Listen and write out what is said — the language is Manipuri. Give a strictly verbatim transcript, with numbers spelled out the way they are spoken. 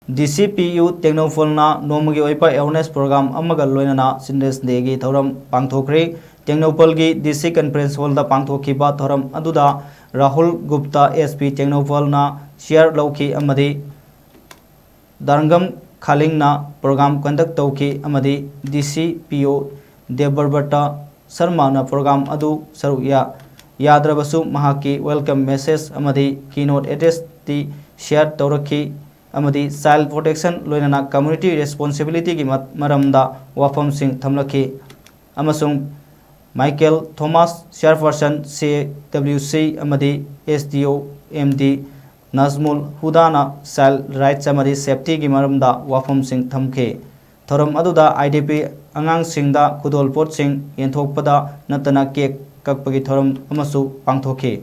ꯗꯤ ꯁꯤ ꯄꯤ ꯌꯨ ꯇꯦꯡꯅꯧꯄꯜꯅ ꯅꯣꯡꯃꯒꯤ ꯑꯣꯏꯕ awareness program ꯑꯃꯒ ꯂꯣꯏꯅꯅ Children's Dayꯒꯤ ꯊꯧꯔꯝ ꯄꯥꯡꯊꯣꯛꯈ꯭ꯔꯤ꯫ ꯇꯦꯡꯅꯧꯄꯜꯒꯤ D C Conference Hallꯗ ꯄꯥꯡꯊꯣꯛꯈꯤꯕ ꯊꯧꯔꯝ ꯑꯗꯨꯗ Rahul Gupta, S P ꯇꯦꯡꯅꯧꯄꯜꯅ chair ꯂꯧꯈꯤ ꯑꯃꯗꯤ ꯗꯥꯔꯪꯒꯝ ꯈꯥꯂꯤꯡꯅ program conduct ꯇꯧꯈꯤ ꯑꯃꯗꯤ D C P O ꯗꯦꯕꯕ꯭ꯔꯇ ꯁꯔꯃꯅ program ꯑꯗꯨ ꯁꯔꯨꯛ ꯌꯥ-, ꯌꯥꯗ꯭ꯔꯕꯁꯨ ꯃꯍꯥꯛꯀꯤ welcome message ꯑꯃꯗꯤ keynote addressꯇꯤ share ꯇꯧꯔꯛꯈꯤ ꯑꯃꯗꯤ child protection ꯂꯣꯏꯅꯅ community responsibilityꯒꯤ ꯃ-, ꯃꯔꯝꯗ ꯋꯥꯐꯝꯁꯤꯡ ꯊꯝꯂꯛꯈꯤ꯫ ꯑꯃꯁꯨꯡ Michael Thomas, chairperson C W C ꯑꯃꯗꯤ S D O M D ꯅꯖꯃꯨꯜ ꯍꯨꯗꯥꯅ child rights ꯑꯃꯗꯤ safetyꯒꯤ ꯃꯔꯝꯗ ꯋꯥꯐꯝꯁꯤꯡ ꯊꯝꯈꯤ꯫ ꯊꯧꯔꯝ ꯑꯗꯨꯗ I D P ꯑꯉꯥꯡꯁꯤꯡꯗ ꯈꯨꯗꯣꯜꯄꯣꯠꯁꯤꯡ ꯌꯦꯟꯊꯣꯛꯄꯗ ꯅꯠꯇꯅ cake ꯀꯛꯄꯒꯤ ꯊꯧꯔꯝ ꯑꯃꯁꯨ ꯄꯥꯡꯊꯣꯛꯈꯤ꯫